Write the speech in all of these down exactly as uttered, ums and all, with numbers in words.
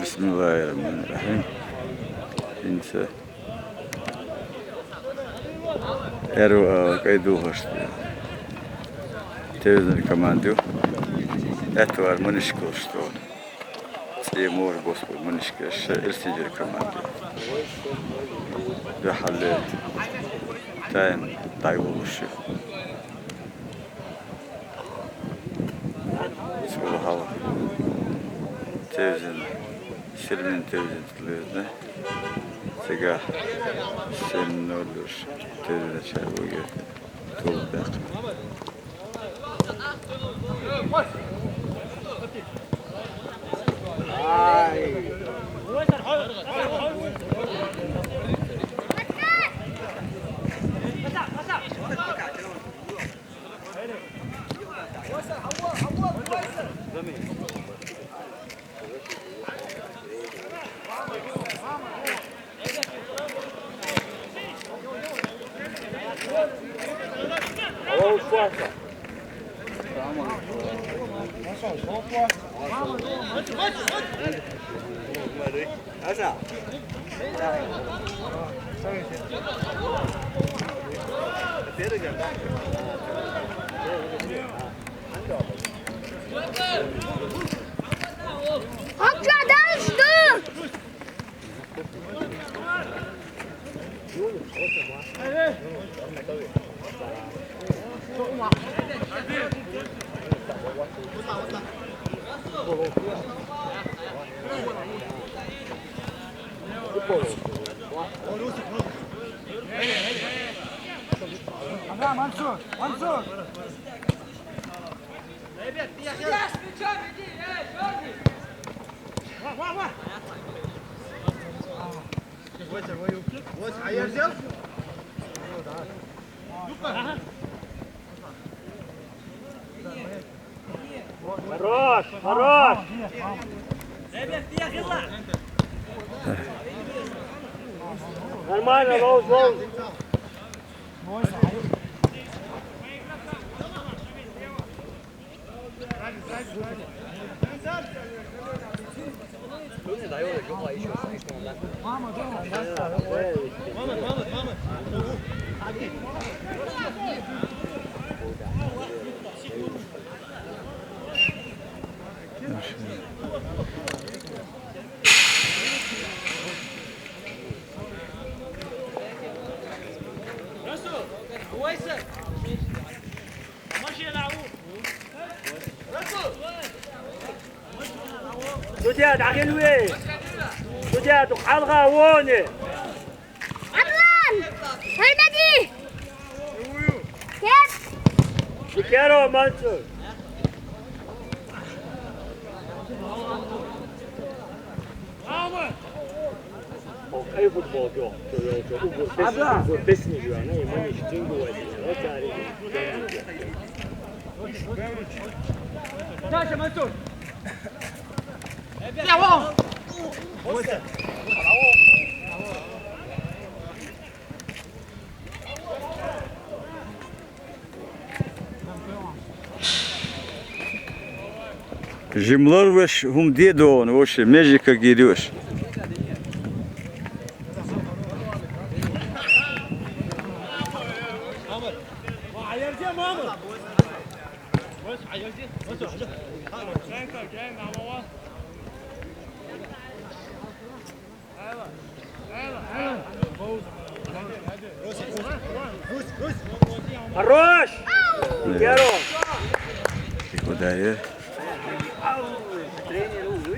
Бисмиллахир-рахманир-рахим. ХӀинца аьрру ала кӀай духьашта тевзан команда ю. Аьттуар манишкалш тӀо. ЦӀе мора бос бу манишка ши Эльсинжир команда ю. Дуьхьал тайм дӀайолуш ю. Цул хьалха тевзан, Сирмин тевзан тӀа лоьзна. Цигахь семь ноль уж тевзан чар вугерта тулуп баьккхина. Хьо чу дальше ду! Мансур, Мансур! Хорош, хорош! Нормально, лоуз, лоуз! Судья, дӀахилве! Судья, дукха хьалха воне! Адлан! Хьаймади! Кеп! Дикеро, Мансур! Хьо кӀай футбол чохь, чохь йолчо, уггар бес-, уггар бесни вена, и маниш тинг вай, вай чари. Даша, Мансур! Браво! Жимлар веш хӀума де догӀун, ваше, межика гири веш. Хорош! Э. Здорово! Ты куда, э? Тренер, увы.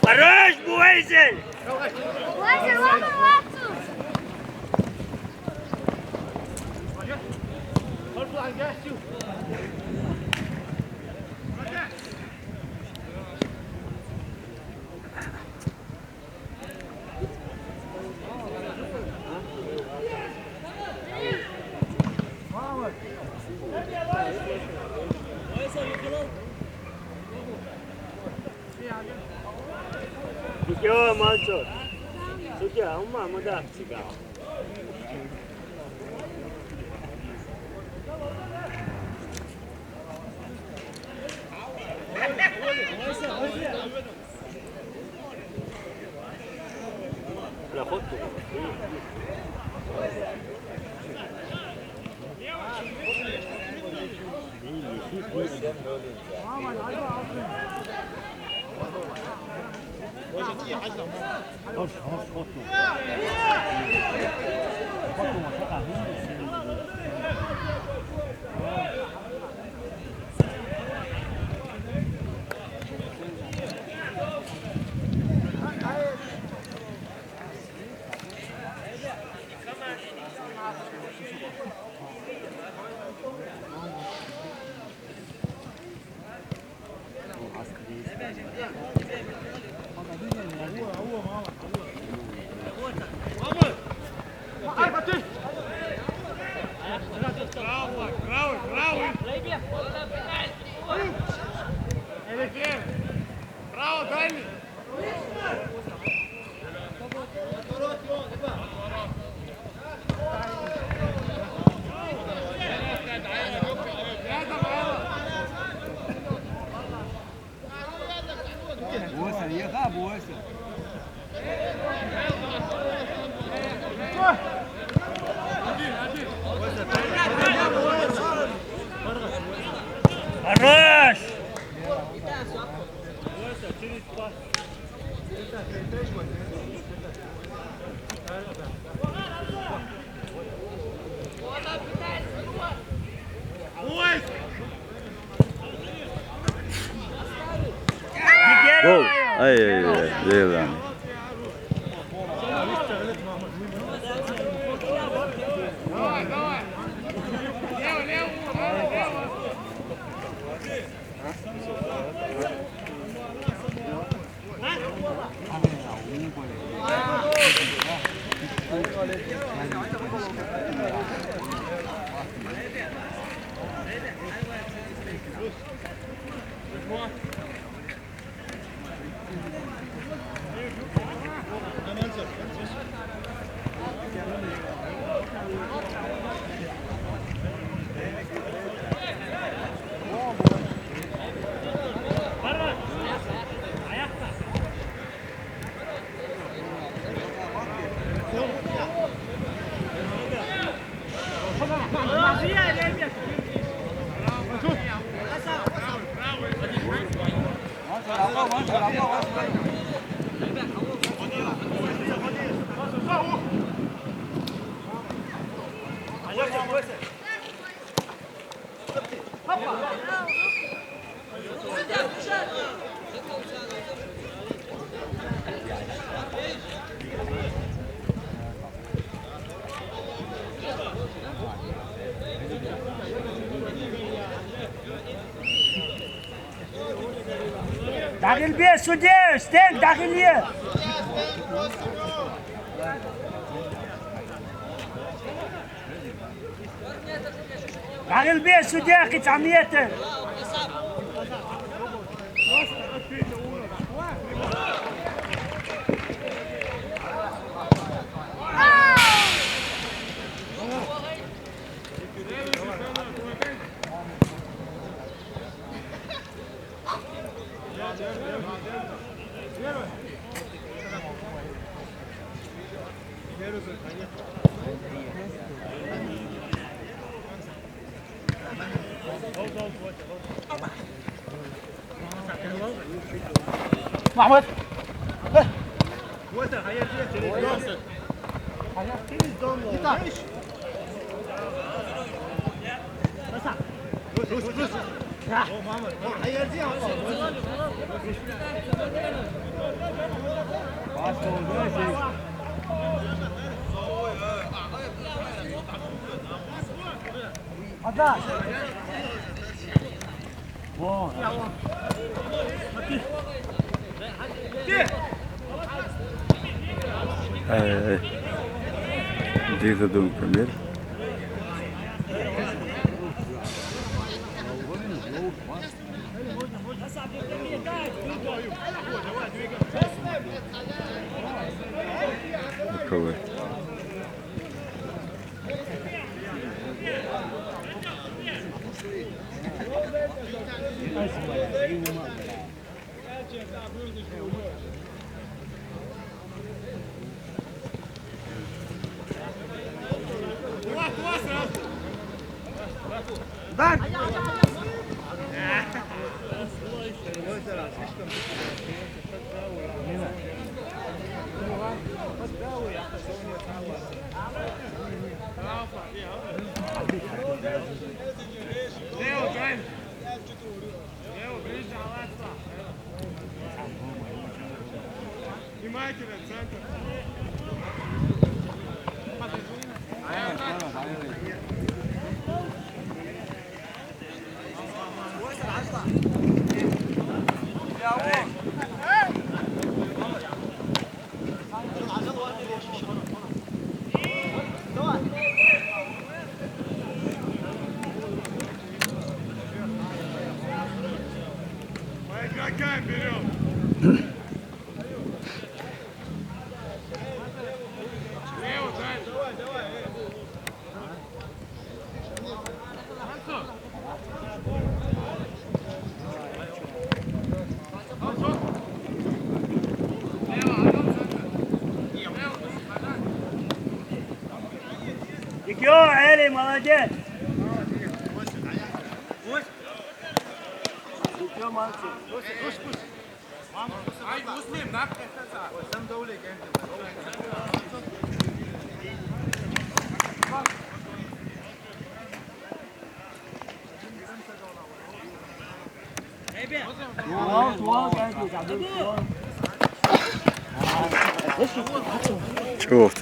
Хорош, Буэзель! Судья, молчок. Судья, ума, мудак, цыган. Bravo, bravo! Bravo, Dani! Хорош! Гол! Ай-яй-яй, Лейлан. Дахил бе, судья, стен, дахил е. Дахил бе, судья, кицамиете. محمد. Ay, ay. Diga do primeiro. Cool. Идёт, Эли, молодец! Идёт, молодцы! Ай, Муслим, нахуй. Tuan, tuan, tuan. Çok.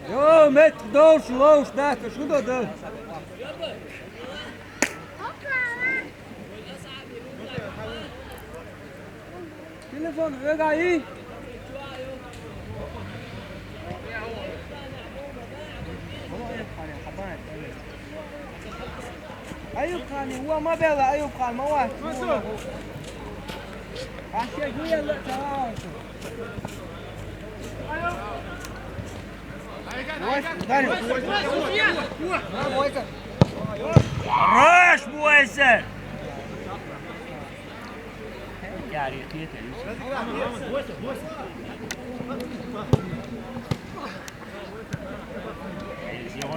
Jo, met doos, loos, dat is goed, dat. تليفون، وين قاعد؟ أيوب خان، هو ما بيلا، أيوب خان، ما واحد. عشان هو يلا، تعال. Хорош, Буайсер!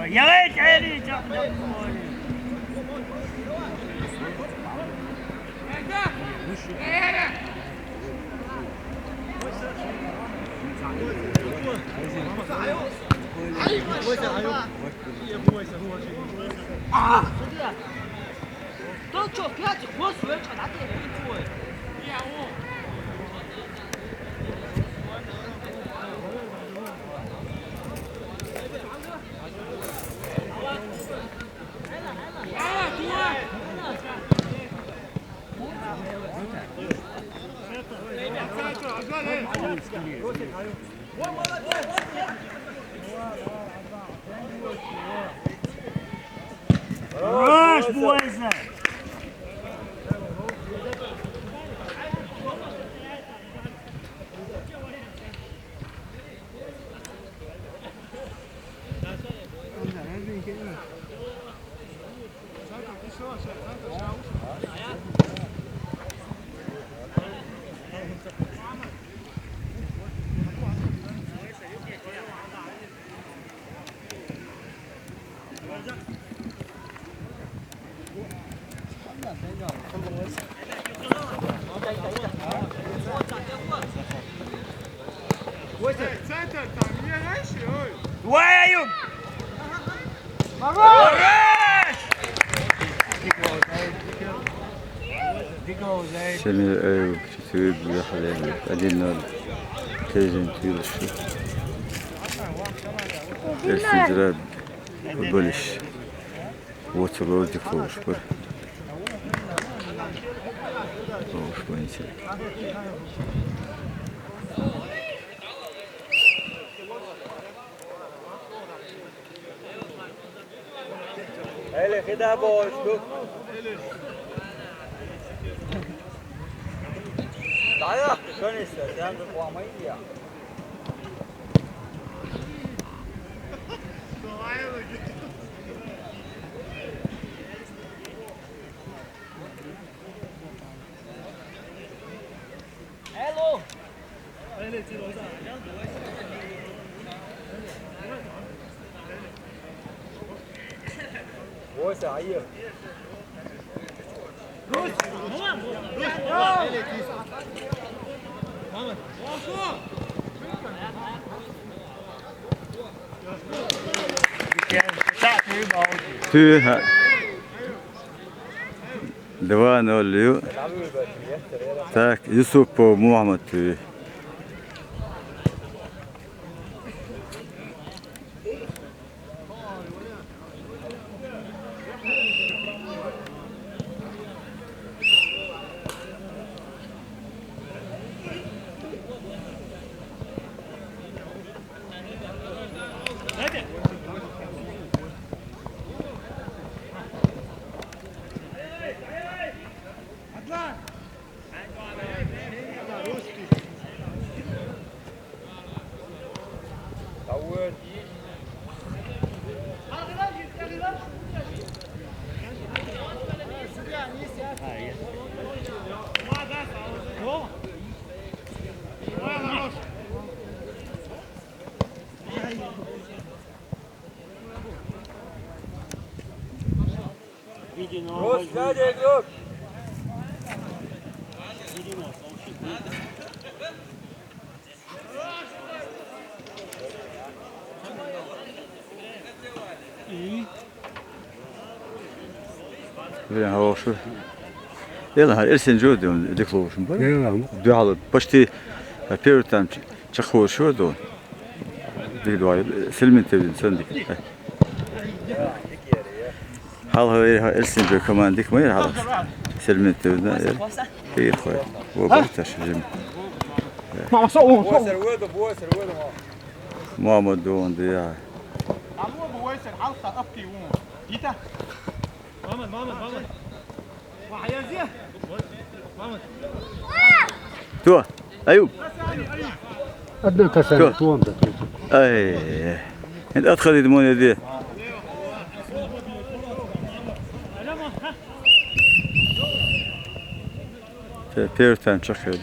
يا ريت، يا ريت. Хорош, Буайсер! Давай, Аюб! Хорош! Шамил Аюб, четыре, один ноль. Тезин Тюрши. Эрсин Зираб футболист. Вот, вроде клуб, шпор. Клуб, шпор, интересно. Hele, xida boş, dur. Dayak, şöyle istersen, dur, koymayın ya. Hello. Вася, айыр. Түү, ха. Два ноль, ю. Так, Юсупов Мухаммад түү. Рус, сзади игрок! Блин, хорошо. Яла, ха, эрсин жо дем, дикло шум бар. Яла, ма. Дуала, почти, а, первый там ч-, чахо шо до. Дик дуала, Сельмин тевдин сан дик. Хал ха, эр-, ха, эрсин жо команда дик ма эр хал. Сельмин тевдин, эр. Эр хой. Во, бар таш, жим. Мама, со, он, со. Буайсер, выйду, Буайсер, выйду, мама. Мама, дон, да я. Мама, мама, мама. Кто? Аюб. Одна касание, Кто? Туан да. Ай. Энд атхадид мон эди. Те, первый тайм чакхёди.